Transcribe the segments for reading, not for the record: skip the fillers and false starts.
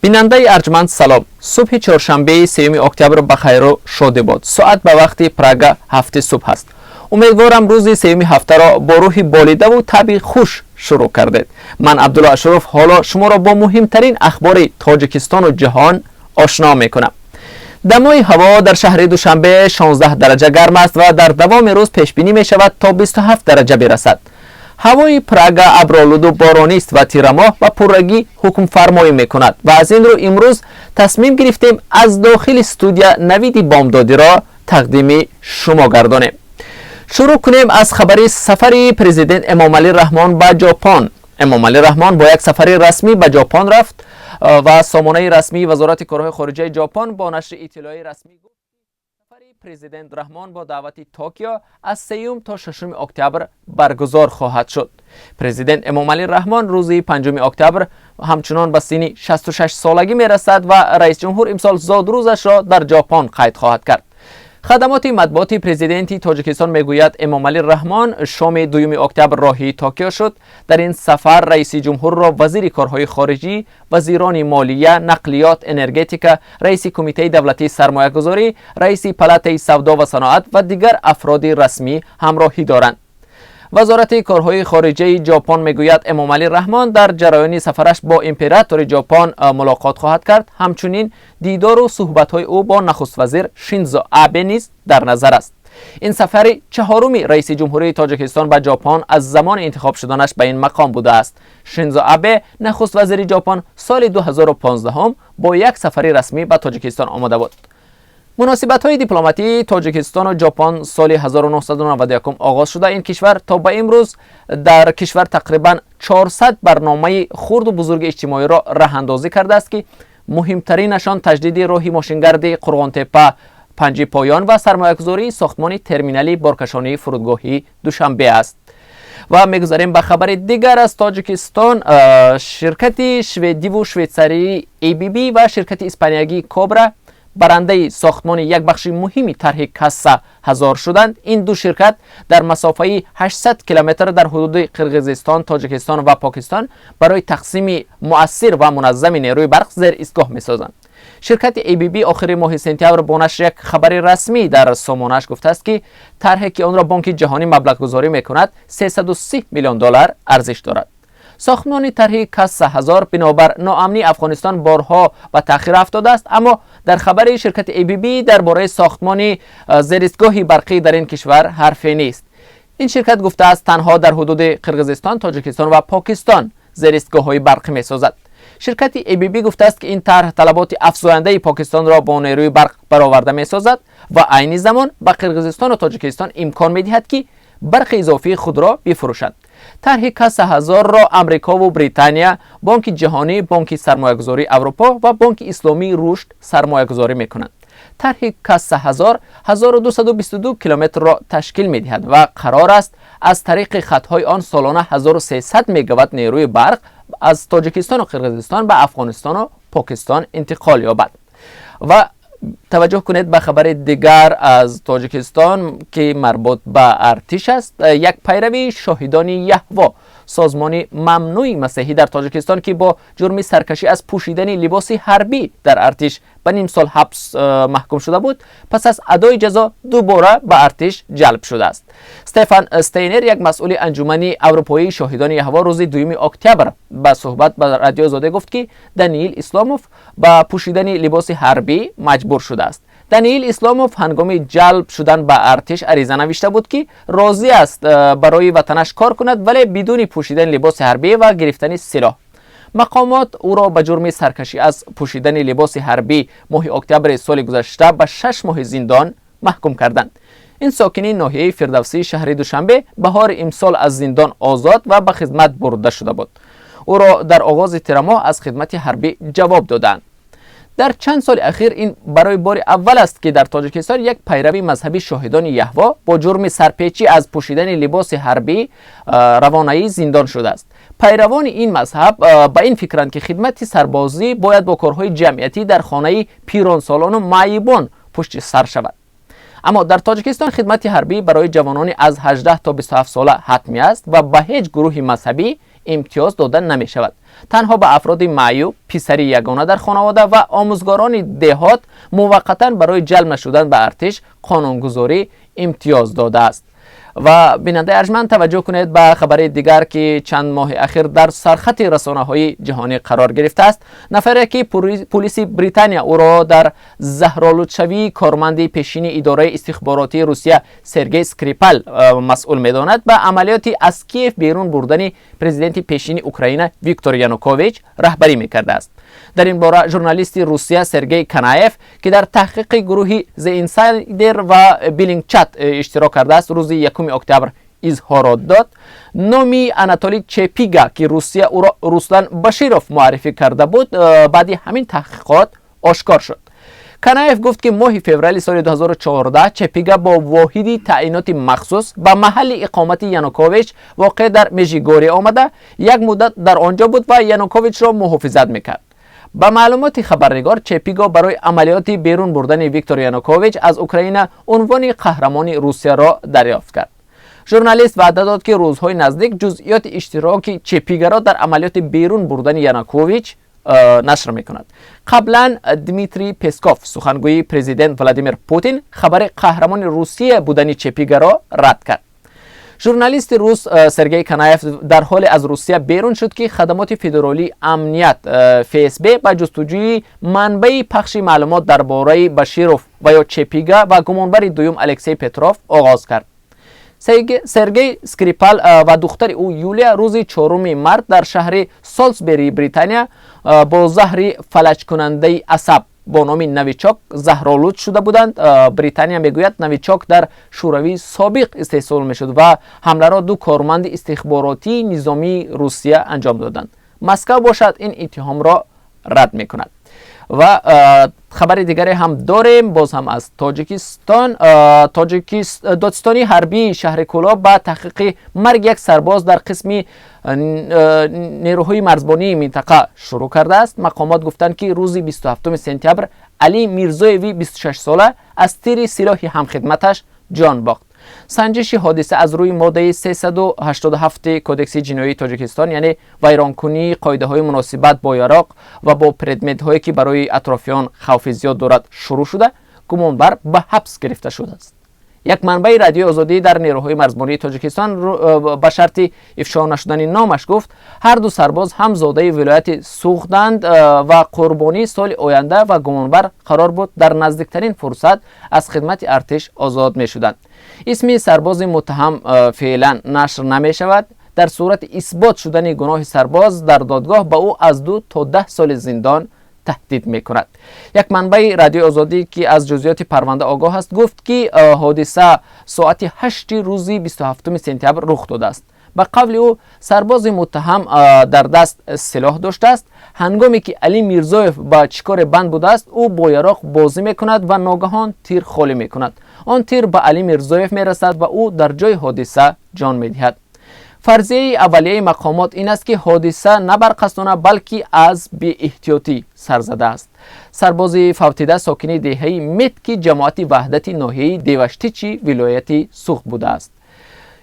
Бинандаи арҷманд, салом. Субҳи чоршанбеи 3 октябр ба хайру шодӣ бод. Соат ба вақти Прага 7 субҳ аст. Умедворам, рӯзи сеюми ҳафтаро бо рӯҳи болидаву табъи хуш шурӯъ кардед. Ман, Абдулло Ашуров, ҳоло шуморо бо муҳимтарин ахбори Тоҷикистону ҷаҳон ошно мекунам. Дамои ҳаво дар шаҳри Душанбе 16 дараҷа гарм аст ва дар давоми рӯз пешбинӣ мешавад, то 27 дараҷа бирасад. Ҳавои Прага абролуду боронист ва тирамоҳ ба пуррагӣ ҳукмфармоӣ мекунад ва аз ин рӯ имрӯз тасмим гирифтем, аз дохили студия навиди бомдодиро тақдими шумо гардонем. Шурӯъ кунем аз хабари сафари президент Эмомалӣ Раҳмон ба Ҷопон. Эмомалӣ Раҳмон бо як сафари расмӣ ба Ҷопон рафт ва сомонаи расмии Вазорати корҳои хориҷаи Ҷопон бо нашри иттилои расмӣ гуфт, сафари президент Раҳмон бо даъвати Токио аз 3 то 6 октябр баргузор хоҳад шуд. Президент Эмомалӣ Раҳмон рӯзи 5 октябр ҳамчунон ба синни 66 солагӣ мерасад ва раисҷумҳур имсол зодрӯзашро дар Ҷопон қайд хоҳад кард. Хадамоти матбуоти президенти Тоҷикистон мегӯяд, Эмомалӣ Раҳмон шоми 2 октябр роҳи Токио шуд. Дар ин сафар раиси ҷумҳурро вазири корҳои хориҷӣ, вазирони молия, нақлиёт, энергетика, раиси Кумитаи давлатии сармоягузорӣ, раиси Палатаи савдо ва саноат ва дигар афроди расмӣ ҳамроҳӣ доранд. Вазорати корҳои хориҷаи Ҷопон мегӯяд, Эмомалӣ Раҳмон дар ҷараёни сафараш бо императори Ҷопон мулоқот хоҳад кард. Ҳамчунин дидору суҳбатҳои ӯ бо нахуствазир Шинзо Абе низ дар назар аст. Ин сафари чаҳоруми раиси ҷумҳурии Тоҷикистон ба Ҷопон аз замони интихоб шуданаш ба ин мақом будааст. Шинзо Абе, нахуствазири Ҷопон, соли 2015 бо як сафари расмӣ ба Тоҷикистон омода буд. Муносибатҳои дипломатии Тоҷикистону Ҷопон соли 1991 оғоз шуда, ин кишвар то ба имрӯз дар кишвар тақрибан 400 барномаи хурду бузурги иҷтимоиро раҳандозӣ кардааст, ки муҳимтаринашон таҷдиди роҳи мошингарди Қурғонтеппа Панҷи Поён ва сармоягузории сохтмони терминали боркашонии фурудгоҳи Душанбе аст. Ва мегузарем ба хабари дигар аз Тоҷикистон. Ширкати шведиву швейтсарии ABB ва ширкати испаниягии Кобра барандаи сохтмони як бахши муҳими тарҳи Касса 1000 шуданд. Ин ду ширкат дар масофаи 800 километр дар ҳудуди Қирғизистон, Тоҷикистон ва Покистон барои тақсими муассир ва муназзами нерӯи барқ зеристгоҳ месозанд. Ширкати ABB охири моҳи сентябр бо нашри як хабари расмӣ дар сомонааш гуфтааст, ки тарҳе, ки онро Бонки Ҷаҳонӣ маблағгузорӣ мекунад, 330 миллион доллар арзиш дорад. Сохтмони тарҳи Касса 1000 бинобар ноамнии Афғонистон борҳо ба таъхир афтодааст, аммо дар хабари ширкати ABB дар бораи сохтмони зеристгоҳи барқӣ дар ин кишвар ҳарфе нест. Ин ширкат гуфтааст, танҳо дар ҳудуди Қирғизистон, Тоҷикистон ва Покистон зеристгоҳҳои барқӣ месозад. Ширкати ABB гуфтааст, ки ин тарҳ талаботи афзояндаи Покистонро бо нерӯи барқ бароварда месозад ва айни замон ба Қирғизистону Тоҷикистон имкон медиҳад, ки барқи изофии худро бифурӯшанд. Тарҳи Касса 1000-ро Амрикову Британия, Бонки Ҷаҳонӣ, Бонки сармоягузории Аврупо ва Бонки Исломии Рушд сармоягузорӣ мекунанд. Тарҳи Касса 1000 1222 километрро ташкил медиҳад ва қарор аст, аз тариқи хатҳои он солона 1300 мегаватт нерӯи барқ аз Тоҷикистону Қирғизистон ба Афғонистону Покистон интиқол ёбад. Ва таваҷҷӯҳ кунед ба хабари дигар аз Тоҷикистон, ки марбут ба артиш аст. Як пайрави Шоҳидони Яҳво, созмони мамнӯи масеҳӣ дар Тоҷикистон, ки бо ҷурми саркашӣ аз пӯшидани либоси ҳарбӣ дар артиш ба ним сол ҳабс маҳкум шуда буд, пас аз адои ҷазо дубора ба артиш ҷалб шудааст. Стефан Стейнер, як масъули Анҷумани Аврупоии Шоҳидони Яҳво, рӯзи 2 октябр ба суҳбат ба Радиои Озодӣ гуфт, ки Даниил Исломов ба пӯшидани либоси ҳарбӣ маҷбур шудааст. Даниил Исломов ҳангоми ҷалб шудан ба артиш ариза навишта буд, ки розӣ аст барои ватанаш кор кунад, вале бидуни пӯшидани либоси ҳарбӣ ва гирифтани силоҳ. Мақомот ӯро ба ҷурми саркашӣ аз пӯшидани либоси ҳарбӣ моҳи октябри соли гузашта ба 6 моҳи зиндон маҳкум карданд. Ин сокини ноҳияи Фирдавсии шаҳри Душанбе баҳори имсол аз зиндон озод ва ба хизмат бурда шуда буд. Ӯро дар оғози тирамоҳ аз хидмати ҳарбӣ ҷавоб доданд. Дар чанд соли ахир ин барои бори аввал аст, ки дар Тоҷикистон як пайрави мазҳаби Шоҳидони Яҳво бо ҷурми сарпечӣ аз пӯшидани либоси ҳарбӣ равонаи зиндон шудааст. Пайравони ин мазҳаб ба ин фикранд, ки хидмати сарбозӣ бояд бо корҳои ҷамъиятӣ дар хонаи пиронсолону маъюбон пушти сар шавад. Аммо дар Тоҷикистон хидмати ҳарбӣ барои ҷавонони аз 18 то 27 сола ҳатмӣ аст ва ба ҳеҷ гурӯҳи мазҳабӣ имтиёз дода намешавад. Танҳо ба афроди маъюб, писари ягона дар хонавода ва омӯзгорони деҳот муваққатан барои ҷалб нашудан ба артиш қонунгузорӣ имтиёз додааст. Ва бинандаи арҷманд, таваҷҷӯҳ кунед ба хабари дигар, ки чанд моҳи ахир дар сархати расонаҳои ҷаҳонӣ қарор гирифтааст. Нафаре, ки пулиси Британия ӯро дар заҳролудшавии корманди пешини идораи истихборотии Русия Сергей Скрипал масъул медонад, ба амалиёти аз Киев берун бурдани президенти пешини Украина Виктор Янукович раҳбарӣ мекардааст. Дар ин бора журналисти Русия Сергей Канаев, ки дар таҳқиқи гурӯҳи The Insider ва Bellingcat иштирок кардааст, рӯзи 1 октябр изҳорот дод. Номи Анатолий Чепига, ки Русия ӯро Руслан Баширов муаррифӣ карда буд, баъди ҳамин таҳқиқот ошкор шуд. Канаев гуфт, ки моҳи феврали соли 2014 Чепига бо воҳиди таъиноти махсус ба маҳалли иқомати Янукович, воқеъ дар Межигорье, омада, як муддат дар он ҷо буд ва Януковичро муҳофизат мекард. Ба маълумоти хабарнигор, Чепиго барои амалиёти берун бурдани Виктор Янукович аз Украина унвони Қаҳрамони Русияро дарёфт кард. Журналист ваъда дод, ки рӯзҳои наздик ҷузъиёти иштироки Чепигаро дар амалиёти берун бурдани Янукович нашр мекунад. Қаблан Дмитрий Песков, сухангӯи президент Владимир Путин, хабари Қаҳрамони Русия будани Чепигаро рад кард. Журналисти рус Сергей Канаев дар ҳоле аз Русия берун шуд, ки Хадамоти федералии амният ФСБ ба ҷустуҷӯи манбаи пахши маълумот дар бораи Баширов ва ё Чепига ва гумонбари дуюм Алексей Петров оғоз кард. Сергей Скрипал ва духтари ӯ Юлия рӯзи 4 март дар шаҳри Солсберии Британия бо заҳри фалаҷкунандаи асаб бо номи Новичок заҳролуд шуда буданд. Британия мегӯяд, Новичок дар Шӯравии собиқ истеҳсол мешуд ва ҳамларо ду корманди истихборотии низомии Русия анҷом доданд. Москав бошад, ин иттиҳомро рад мекунад. Ва хабари дигаре ҳам дорем, боз ҳам аз Тоҷикистон. Додситонии ҳарбии шаҳри Кӯлоб ба таҳқиқи марги як сарбоз дар қисми нерӯҳои марзбонии минтақа шурӯъ кардааст. Мақомот гуфтанд, ки рӯзи 27 сентябр Али Мирзоеви 26сола аз тири силоҳи ҳамхидматаш ҷон бохт. Санҷиши ҳодиса аз рӯи моддаи 387 Кодекси ҷиноии Тоҷикистон, яъне вайронкунии қоидаҳои муносибат бо яроқ ва бо предметҳое, ки барои атрофиён хавфи зиёд дорад, шурӯъ шуда, гумонбар ба ҳабс гирифта шудааст. Як манбаи Радиои Озодӣ дар нерӯҳои марзбонии Тоҷикистон ба шарти ифшо нашудани номаш гуфт, ҳар ду сарбоз ҳам зодаи вилояти Суғданд ва қурбонии соли оянда ва гумонбар қарор буд дар наздиктарин фурсат аз хидмати артиш озод мешуданд. Исми сарбози муттаҳам феълан нашр намешавад. Дар сурати исбот шудани гуноҳи сарбоз дар додгоҳ ба ӯ аз 2 то 10 соли зиндон таҳдид мекунад. Як манбаи Радиои Озодӣ, ки аз ҷузъиёти парванда огоҳ аст, гуфт, ки ҳодиса соати 8 рӯзи 27 сентябр рух додааст. Ба қавли ӯ, сарбози муттаҳам дар даст силоҳ доштааст. Ҳангоме ки Али Мирзоев ба чӣ коре банд будааст, ӯ бо яроқ бозӣ мекунад ва ногаҳон тир холӣ мекунад. Он тир ба Али Мирзоев мерасад ва ӯ дар ҷои ҳодиса ҷон медиҳад. Фарзияи аввалияи мақомот ин аст, ки ҳодиса на барқасдона, балки аз беэҳтиётӣ сар задааст. Сарбози фавтида сокини деҳаи Метки ҷамоати Ваҳдати ноҳияи Деваштичи вилояти Суғд будааст.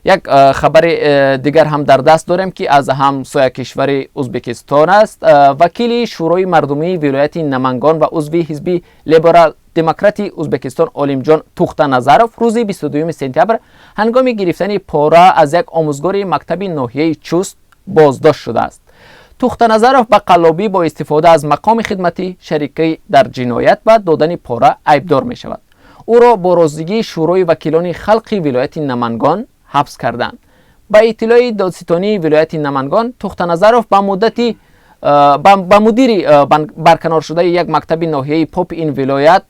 Як хабари дигар ҳам дар даст дорем, ки аз ҳамсоя кишвари Ӯзбекистон аст. Вакили Шӯрои мардумии вилояти Намангон ва узви ҳизби Либерал демократи Ӯзбекистон Олимҷон Тухтаназаров рӯзи 22 сентябр ҳангоми гирифтани пора аз як омӯзгори мактаби ноҳияи Чуст боздошт шудааст. Тухтаназаров ба қаллобӣ бо истифода аз мақоми хидматӣ, шарикӣ дар ҷиноят ва додани пора айбдор мешавад. Ӯро бо розигии Шӯрои вакилони халқи вилояти Намангон ҳабс карданд. Ба иттилои додситонии вилояти Намангон, Тухтаназаров ба муддати ба мудири барканоршудаи як мактаби ноҳияи Попи ин вилоят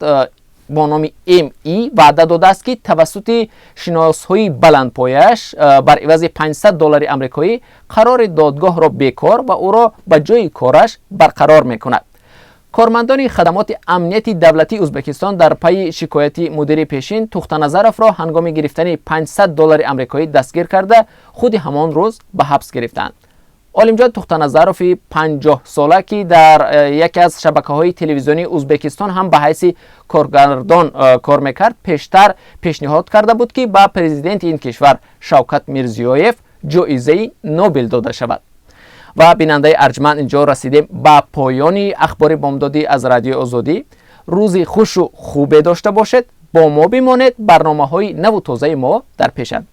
бо номи Ми ваъда додааст, ки тавассути шиносҳои баландпояаш бар ивази 500 доллари амрикоӣ қарори додгоҳро бекор ва ӯро ба ҷои кораш барқарор мекунад. Кормандони хадамоти амнияти давлатии Ӯзбекистон дар пайи шикояти мудири пешин Тухтаназаровро ҳангоми гирифтани 500 доллари амрикоӣ дастгир карда, худи ҳамон рӯз ба ҳабс гирифтанд. Олимҷон Тухтаназарови 50сола, ки дар яке аз шабакаҳои телевизионии Ӯзбекистон ҳам ба ҳайси коргардон кор мекард, пештар пешниҳод карда буд, ки ба президенти ин кишвар Шавкат Мирзиёев ҷоизаи Нобел дода шавад. Ва бинандаи арҷманд, инҷо расидем ба поёни Ахбори бомдодӣ аз Радиои Озодӣ. Рӯзи хушу хубе дошта бошед, бо мо бимонед, барномаҳои наву тозаи мо дар пешанд.